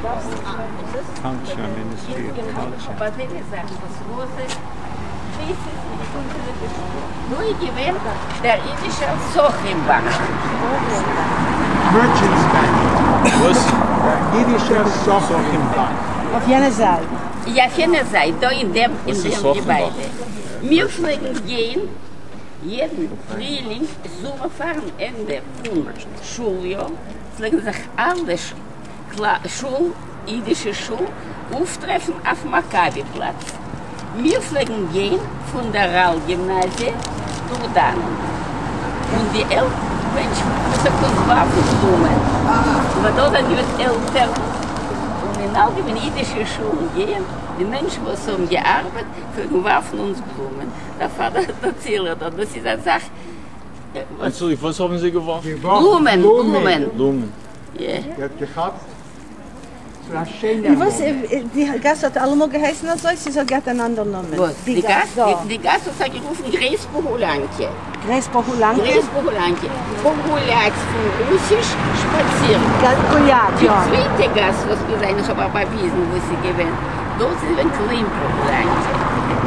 Culture, Ministry of Culture. דא איז געווען דער אידישער סוחרים באנק. Merchants Bank. וואס? דער אידישער סוחרים באנק. אויף יענע זייט. יא, אויף יענע זייט, דא אין דעם אין וואס איז דעם סוחרים געביידע. באנק? מיר פלעגן גיין יעדן פרילינג זומער פארן ענדע פון שול-יאר פלעגן זיך אלע שול, אידישע שול, אויפטרעפן אויף מכבי פלאץ. מיר פלעגן גיין פון דער רעאל-גימנאזיע דורך דאנען, און די מענטשן וואס האבן אונז געווארפן בלומען, און דארט זענען געווען עלטערן, און אין אלגעמיין אידישע שולן גייען די מענטשן וואס האבן געארבעט פלעגן ווארפן אונז בלומען, דערפאר דערצייל איך דאס, דאס איז א זאך וואס. אנטשולדיגט, וואס האבן זיי געווארפן? בלומען, בלומען. בלומען. יא. איר האט געכאפט? ס'איז א שענער און וואס, נאמען. די גאס האט אלעמאל געהייסן אזוי? צו ס'האט געהאט אן אנדער נאמען? וואס? די גאס דא. די גאס האט זיך גערופן גרעיס פאהולאנקע. גרעיס פאהולאנקע? גרעיס פאהולאנקע. פאהולאט פון רוסיש, שפאצירן. גוליאט, די יא. צווייטע גאס וואס מיר זענען, איך האב אויך באוויזן וואו ס'איז געווען, דארט איז געווען קליין פאהולאנקע.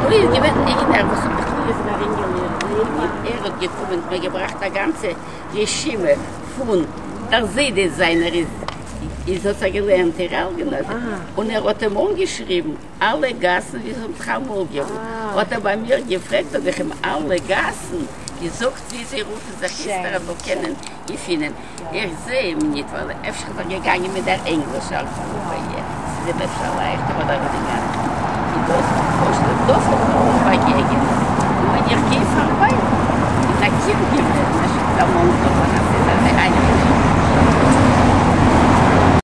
דא איז געווען איינער וואס האט בכלל איז ארומגעלערנט, ער האט געקומען און מיר געבראכט א גאנצע רשימה פון דער זיידע זיינער איז איז האט ער געלערנט אין ריאלגימנאזיע און ער האט אים אנגעשריבן אלע גאסן ווי עס האבן זיך אמאל גערופן, האט ער ביי מיר געפרעגט האב איך אים אלע גאסן געזאגט ווי זיי רופן זיך איצטער ער זאל קענען געפינען, איך זע אים ניט ווייל אפשר איז ער געגאנגען מיט דער ענגלישער גרופע, ס'איז אים אפשר לייכטער אדער ער איז געגאנגען איז דאס פשוט דאס האט מען אונז באגעגענט און ווען איך גיי פארביי איז א קינד געווען, דערמאנט זיך אן אז ס'איז אזוי איינגעשטעלט.